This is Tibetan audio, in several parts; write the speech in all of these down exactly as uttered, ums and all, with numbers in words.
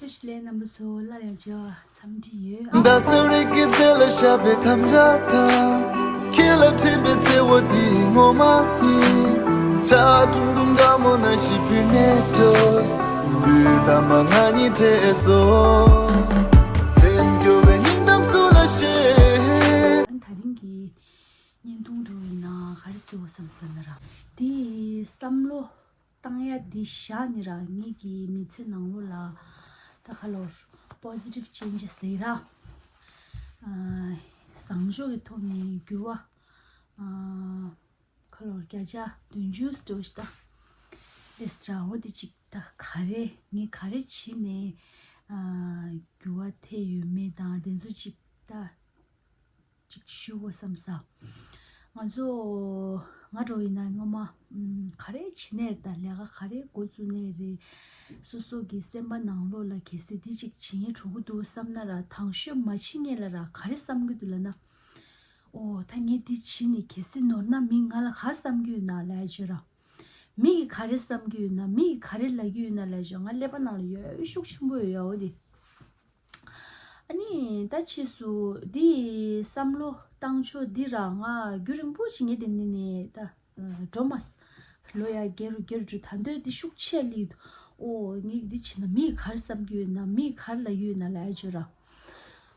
ལས་རྣམ་པ་ཚོ་སླར་ཡང་མཇལ་བ་འཚམས་འདྲི་ཡོད། མདའ་སེ་རི་གི་རྩེ་ལ་བཞག་པའི་དམ་བཅའ་དང་། ཁྱེད་ལ་འཕྲད་པའི་བརྩེ་བ་འདི་ངོ་མ་ཡིན། ཆ་ཀྲུང་ཀྲུང་དགའ་མོ་ན་ཞིག་བུད་མེད་འགྲོ། དུས་ད་མ་ང་གཉིས་འཕྲད་སོ། སེམས་སྐྱོ་བའི་སྙིང་གཏམ་སུ་ལ་བཤད། ད་རིང་གི་བརྙན་ཐུང་འགྲོ་ཡིན་ན་ག་རེ་བཟོ་བསམ་ས་ན་ར། དེ་བསམ་བློ་བཏང་ཡ་འདི་བཞག་ནི་ར། ངེད་ཀྱི་མི་ཚེ་ནང་ལོགས་ལ་ད་ཁ་ལོར་positive changes ལས་ར། ཨ། བཟང་ཕྱོགས་ཀྱི་ཐོག་ནས་འགྱུར་བ། ཨ། ཁ་ལོར་བརྒྱ་ཆ་བདུན་ཅུ་སྤྲོད་ཤི་ད། ཨེ་སི་ར་འོ་དེ་ཅིག་ད་ག་རེ་ངས་ག་རེ་བྱིས་ནས། ཨ། འགྱུར་བ་ཐེབས་ཡོད་མེད་དང་དེ་ཚོ་ཅིག་ད། ཅིག་ཞུ་དགོས་བསམ་ས། ང་ཚོ་ང་འདྲ་བོ་ཡིན་ན་སྔོན་མ་ཨམ། ག་རེ་བྱེད་ནས་རེད། ད་ལས་ཀ་ག་རེ་འགོ་བཙུགས་ནས་རེད། སོ་སོ་གི་སེམས་པ་ནང་ལོགས་ལ་གལ་སྲིད་འདི་ཅིག་བྱེད་མཁན་འགྲོ་གི་འདུག་བསམ་ན་ར། དང་ཤོས་མ་བྱེད་མཁན་ལ་ར་ག་རེ་བསམ་གི་འདུག་ལབ་ན། ཨོ་ད་ངས་འདི་བྱེད་ནས་གལ་སྲིད་ནོར་ན་མི་ང་ལ་ག་བསམ་གི་ཡོད་ན་ལབ་ཡ་བརྗོད་ར། མི་གིས་ག་རེ་བསམ་གི་ཡོད་ན། མི་གིས་ག་རེ་ལབ་གི་ཡོད་ན་ལབ་ཡ་བརྗོད། ང་ཀླད་པ་ནང་ལ་ཡོད་ཤུགས་ཆེན་པོ་ཡོད་ཡ་འོ་དེ། ཨ་ནི་ད་ཕྱིས་སུ་འདི་བསམ་བློ་བཏང་ཕྱོགས་འདི་ར་ང་རྒྱུན་རིང་པོ་ཞིག་ངས་དེ་ནི་ནི་ད་འགྲོ་མ་སོང་། ལོ་ཡ་བརྒྱད་རུ་བརྒྱད་རུ་འགྲོ། ད་འདོད་འདི་ཤུགས་ཆེ་ལི་འདུག་ཨོ་ངས་འདི་བྱས་ན་མིས་ག་རེ་བསམ་གྱི་ཡོད་ན། མིས་ག་རེ་ལབ་ཀྱི་ཡོད་ན་ལབ་ཡ་བརྗོད་ར།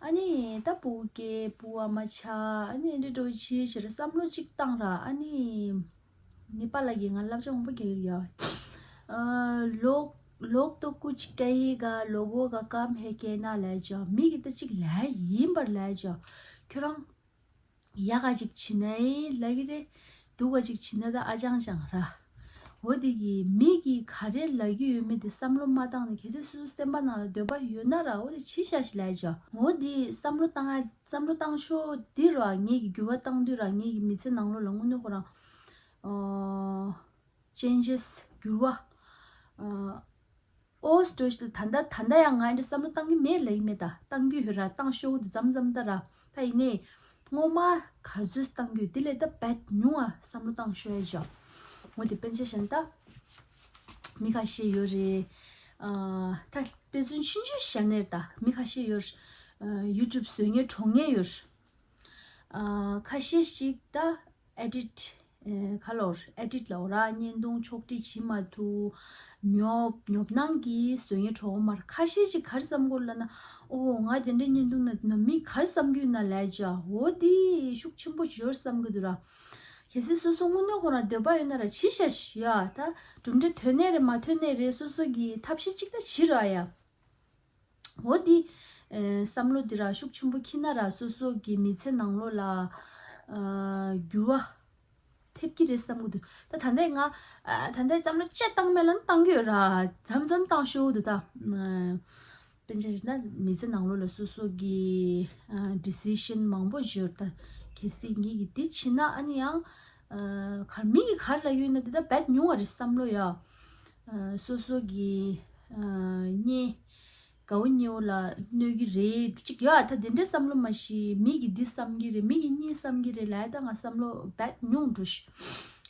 ཨ་ནི་ད་ཕྲུ་གུ་སྐྱེས། ཕྲུ་གུ་ཨ་མ་ཆགས། ཨ་ནི་འདི་འདྲ་བྱས་བྱས་ར་བསམ་བློ་གཅིག་བཏང་ར། ཨ་ནི་ངའི་པཱ་ལགས་ཀྱིས་ང་སློབ་སྦྱོང་མང་པོ་རྒྱག་གི་ཡོད་ཡ། ཨ། लोग लोग तो कुछ कहेगा, लोगों का काम है कहना ལབ་ཡ་བྱས། མི་གིས་ད་ཅིག་ལབ་ཡ་ཡིན་པར་ལབ་ཡ་བྱས། ཁྱོད་རང་ཡག་ག་ཅིག་བྱེད་ན་ཡིན་ལབ་ཀྱི་རེད། སྡུག་ག་ཅིག་བྱེད་ན་ད་ཨ་ཅང་ཅང་ར། འོ་དེ་གིས་མི་གིས་ག་རེ་ལབ་ཀྱི་ཡོད་མེད་དེ་བསམ་བློ་མ་བཏང་ནས་གལ་སྲིད་སོ་སོའི་སེམས་པ་ནང་ལ་འདོད་པ་ཡོད་ན་ར། འོ་དེ་བྱས་ཤག་ཤིག་ལབ་ཡ་བྱས། འོ་དེ་བསམ་བློ་བཏང་ཡ། བསམ་བློ་བཏང་ཕྱོགས་འདི་ར། ངེད་ཀྱིས་འགྱུར་བ་བཏང་དུས་ར་ངེད་ཀྱི་མི་ཚེ་ནང་ལོགས་ལ་དངོས་གནས་ཁོ་རང་ཨོ། changes འགྱུར་བ། ཨ། ཨོ་སི་ཏོ་ཤི་ད་ལྟ་ད་ལྟ་ཡང་ང་འདྲ་བསམ་བློ་བཏང་གི་མེད་ལབ་ཀྱི་མེད། ད་བཏང་གི་ཡོད་ར། བཏང་ཤོག་འདི་མཚམས་མཚམས་ད་ར། ད་ཡིན་ནའི་སྔོན་མ་ག་ཚོད་བཏང་གི་ཡོད་དེ་ལས་ད་བད་ཉུང་བ་བསམ་བློ་བཏང་ཤོག་ཡ་བྱས། འོ་དེ་དཔེར་ན་ཆ་བཞག་ན་ད་མི་ཁ་ཤས་ཡོད་རེད། ཨ། ད་དཔེ་མཚོན་ཆུང་ཆུང་བཞག་ནས་ད་མི་ཁ་ཤས་ཡོད་རེད། ཨ། ཡུ་ཊུབ་བཟོ་མཁན་གྲོགས་མཁན་ཡོད་རེད། ཨ། ཁ་ཤས་ཤིག་ད་ཨེ་ཌིཊ། ཨེ། ཁ་ལོར་ཨེ་ཌིཊ་ལབ་ར། བརྙན་ཐུང་ཕྱོགས་སྒྲིག་བྱེད་མ་ཐུབ། ཉོབ་ཉོབ་སྣང་གིས་བཟོ་མཁན་གྲོགས་མོ་མར། ཁ་ཤས་ཤིག་ག་རེ་བསམ་གྱི་ཡོད་ལབ་ན། ཨོ་ང་དེ་འདྲའི་བརྙན་ཐུང་ན་ན་མིས་ག་རེ་བསམ་གྱི་ཡོད་ན་ལབ་ཡ་བྱས། འོ་དེ་ཤུགས་ཆེན་པོ་ཡོད་བསམ་གྱི་འདུག་ར། གལ་སྲིད་སོ་སོ་དངོས་གནས་ཁོ་རང་འདོད་པ་ཡོད་ན་ར་བྱས་ཤག་ཤིག་ཡ། ད་གྲུབ་འབྲས་ཐོན་ནའི་རེད་མ་ཐོན་ནའི་རེད། སོ་སོ་གིས་ཐབས་ཤེས་གཅིག་ད་བྱེད་ར་ཡ། འོ་འདི། ཨེ། བསམ་བློ་འདི་ར་ཤུགས་ཆེན་པོ་འཁྱེར་ན་ར་སོ་སོ་གི་མི་ཚེ་ནང་ལོགས་ལ། ཨ། འགྱུར་བ་ཐེབས་ཀྱི་རེད་བསམ་གྱི་འདུག་ད་ད་ལྟ་ང་། ཨ། ད་ལྟ་བསམ་བློ་ཅི་བཏང་མེད་ལབ་ན་བཏང་གི་ཡོད་ར། མཚམས་མཚམས་བཏང་ཤོག་འདུག་ད། ཨ། དཔེར་ན་ཆ་བཞག་ན་མི་ཚེ་ནང་ལོགས་ལ་སོ་སོ་གི། ཨ། ཌི་སི་ཤན་མང་པོ་ཡོད་ད། གལ་སྲིད་ངེད་ཀྱིས་འདི་བྱེད་ན་ཨ་ནི་ཡང་། ཨ། ག་མི་གིས་ག་རེ་ལབ་ཡོད་ན་འདི་ད་བད་ཉུང་བ་རེད་བསམ་བློ་ཡ། ཨ། སོ་སོ་གི། ཨ། གཉེན། དགའ་བོ་ཉེ་བོ་ལ་གནོད་ཀྱི་རེད་ཅིག་ཡ། ད་དེ་འདྲའི་བསམ་བློ་མ་གཞི་མི་གིས་འདི་བསམ་གྱི་རེད། མི་གིས་གཉིས་བསམ་གྱི་རེད་ལབ་ཡ་ད་ང་བསམ་བློ་བད་ཉུང་འགྲོ་ཤི།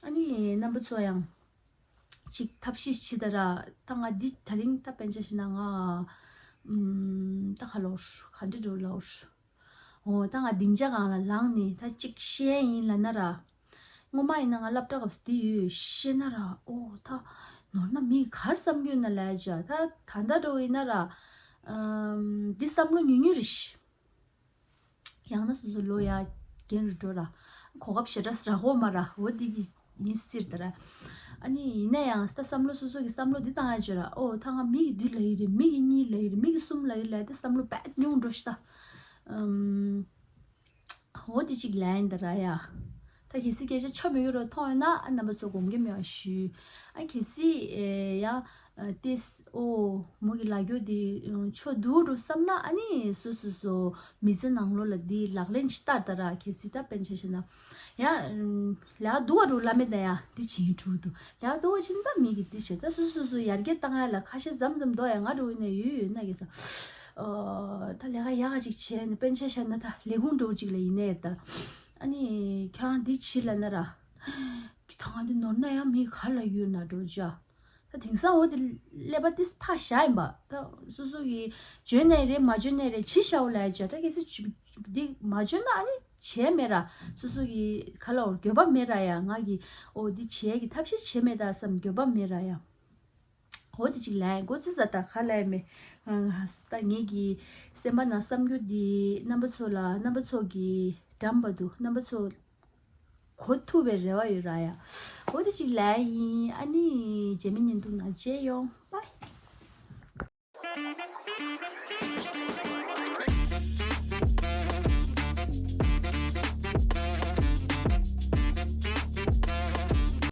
ཨ་ནི་རྣམ་པ་ཚོ་ཡང་ཅིག་ཐབས་ཤེས་བྱེད་ད་ར། ད་ང་འདི་ད་རིང་ད་དཔེར་ན་ཆ་བཞག་ན་ང་། ཨམ། ད་ག་ལོར་ག་འདྲ་འགྲོ་ལོར། འོ་ད་ང་སྡིངས་ཆ་སྒང་ལ་ལངས་ནས་ད་ཅིག་བཤད་ཡིན་ལབ་ན་ར། སྔོན་མ་ཡིན་ན་ང་སློབ་གྲྭ་སྐབས་སུ་འདི་ཡོད་བཤད་ན་ར། ཨོ་ད་ནོར་ན་མིས་ག་རེ་བསམ་གྱི་ཡོད་ན་ལབ་ཡ་བྱས། ད་ད་ལྟ་འདྲ་བོ་ཡིན་ན་ར། ཨམ། འདི་བསམ་བློ་ཉུང་ཉུང་རེད་ཤི། ཡང་ན་སོ་སོ་ལོ་ཡ་རྒན་རུ་འགྲོ་ར། གོ་སྐབས་ཞེ་དྲག་རག་གོ་མ་ར། འོ་འདི་གི་ཡིན་སྲིད་ད་ར། ཨ་ནི་ཡིན་ན་ཡང་ད་བསམ་བློ་སོ་སོ་གི་བསམ་བློ་འདི་བཏང་ཡ་བྱས་ར། ཨོ་ད་ང་མི་གིས་འདི་ལབ་ཡི་རེད། མི་གིས་གཉིས་ལབ་ཡི་རེད། མི་གིས་གསུམ་ལབ་ཡི་ལབ་ཡ་དེ་བསམ་བློ་བད་ཉུང་འགྲོ་ཤི་ད། ཨམ། འོ་དེ་གཅིག་ལན་ད་ར་ཡ། ད་གལ་སྲིད་སྐད་ཆ་ཆོ་མི་ཡོད་རོ་མཐོང་ཡོད་ན་ཨ་རྣམ་པ་ཚོ་དགོངས་འགལ་མེད་པ་ཞུ། ཨ་གལ་སྲིད་ཨེ་ཡ། ཨ་ཏེས་ཨོ་མོ་གི་ལ་རྒྱོ་དེ་ཆོ་འདུག་འགྲོ་བསམ་ན་ཨ་ནི་སོ་སོ་སོ་མི་ཚེ་ནང་ལོགས་ལ་འདི་ལག་ལེན་ཅིག་བསྟར་ད་ར། གལ་སྲིད་ད་དཔེར་ན་ཆ་བཞག་ན་ཡ། ལ་འདུག་བ་འགྲོ་ལ་མེད་ད་ཡ། འདི་བྱིན་འགྲོ་འདུག་ལ་འདུག་བ་ཕྱིན་ད་མི་གི་འདི་བྱེད་ད་སོ་སོ་སོ་ཡར་རྒྱས་བཏང་ཡ་ལ་ཁ་ཤས་མཚམས་མཚམས་འདུག་ཡ། ང་འགྲོ་ཡིན་ན་ཡོད་ཡོད་ན་གི་ས། ཨོ། ད་ལས་ཀ་ཡག་ག་ཅིག་བྱས་ནས་དཔེར་ན་ཆ་བཞག་ན་ད་ལས་ཁུངས་འགྲོ་ཅིག་ལ་ཡིན་ནའི་ད། ཨ་ནི་ཁྱོད་རང་འདི་བྱེད་ལབ་ན་ར། ཁྱོད་ང་འདི་ནོར་ན་ཡང་མི་ག་ལ་ཡོད་ན་འགྲོ་ཅ། ད་དེང་སང་འོ་དེ་ཀླད་པ་ཏིས་ཕ་ཞག་ཡིན་པ། ད་སོ་སོ་གི་འཇོན་ནའི་རེད་མ་འཇོན་ནའི་རེད་བྱི་ཤའོ་ལ་ཡ་བྱ། ད་གལ་སྲིད་འདི་མ་འཇོན་ན་ཨ་ནི་བྱས་མེད་ར། སོ་སོ་གི་ག་ལ་འོ་འགྱོད་པ་མེད་ར་ཡ། ང་གི་འོ་འདི་བྱས་གི་ཐབས་ཤེས་བྱས་མེད་ད་བསམ་འགྱོད་པ་མེད་ར་ཡ། འོ་དེ་ཅིག་ལ་ཡ་འགོ་ཚུགས་ས་ད་ག་ལ་ཡ་མེད། ད་ངེད་ཀྱི་སེམས་པ་ནང་བསམ་རྒྱུ་འདི་རྣམ་པ་ཚོ་ལ་རྣམ་པ་ཚོ་གི་འགྲམ་པ་དུ་རྣམ་པ་ཚོ་གོ་ཐུབ་པའི་རེ་བ་ཡོད་ར་ཡ། འོ་དེ་ཅིག་ལ་ཡིན། ཨ་ནི་རྗེས་མའི་བརྙན་ཐུང་ནང་མཇལ་ཡོང་། Bye.